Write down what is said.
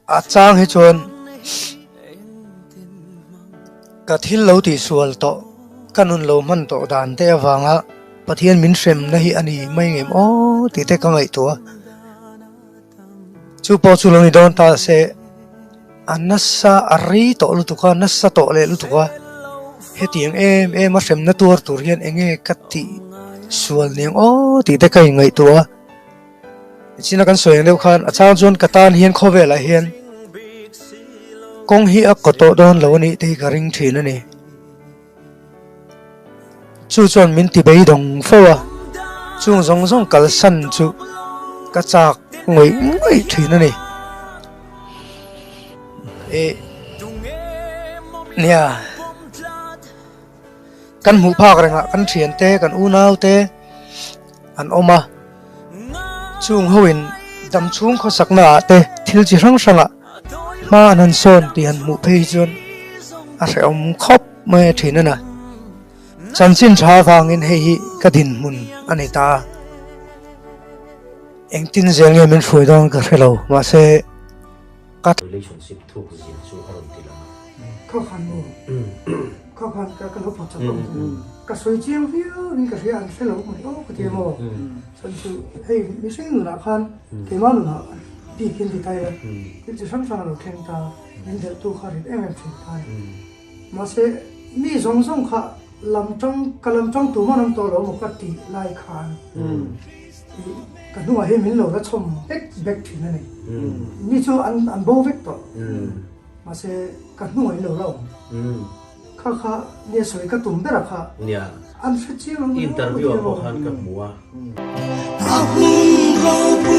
A chang hi chuan ka thil lo tihsual tawh, ka nun lo hman tawh dan te avanga Pathian min hremna hi a ni mai ngem aw tih te ka ngaihtuah a. Chu pawh chu lo ni dawn ta se a nasa a rei tawh lutuk a, nasa tawh leh lutuk a, hetiang em em a hremna tuar tur hian eng nge ka tih sual niang aw tih te ka inngaihtuah a. Nichina kan sawi ang deuh khan a chang chuan ka tan hian khawvelah hian kawng hi a kaw tawh dawn lo a nih te hi ka ring thin a ni. Chu chuan min ti beidawng fo a, chung zawng zawng kalsan chu ka chak ngawih ngawih thin a ni. Ih nia. Kan hmuh phak rengah kan thiante, kan unaute an awm a, chung hoin dam chhung khawsakna ah te thil chi hrang hrangah hma an han sawn tih han hmuh phei hi chuan a hrehawm khawp mai a thin a na. Chanchin tha avangin hei hi ka dinhmun a ni ta a, engtin zel nge min hruai dawn ka hre lo, mahse ka. Relationship thuk zia chu a rawn ti lang a. Kha khan maw? Kha khan ka ka lo phawt chak ang chu. Ka sawi chiang viau in ka hria an hre lo mai aw ka ti maw? Chuan chu hei mihring nunah khan keimah nunah bik in ti ta ila thil chi hrang hrang a lo thleng ta min delh tu kha rit em em thin ta a ni. Mahse mi zawng zawng kha lam tang ka lam tang tu man awm tawh lo maw ka tih lai khan Ka hnungah hian min lo la chhawm vek vek thin a ni. Mi chu an an bo vek tawh. Mahse ka hnungah in lo la awm. Kha kha nia sawi ka tum ber a kha. Nia. An hre chiang ang Interview ah pawh khan ka hmu a. A hun ropui.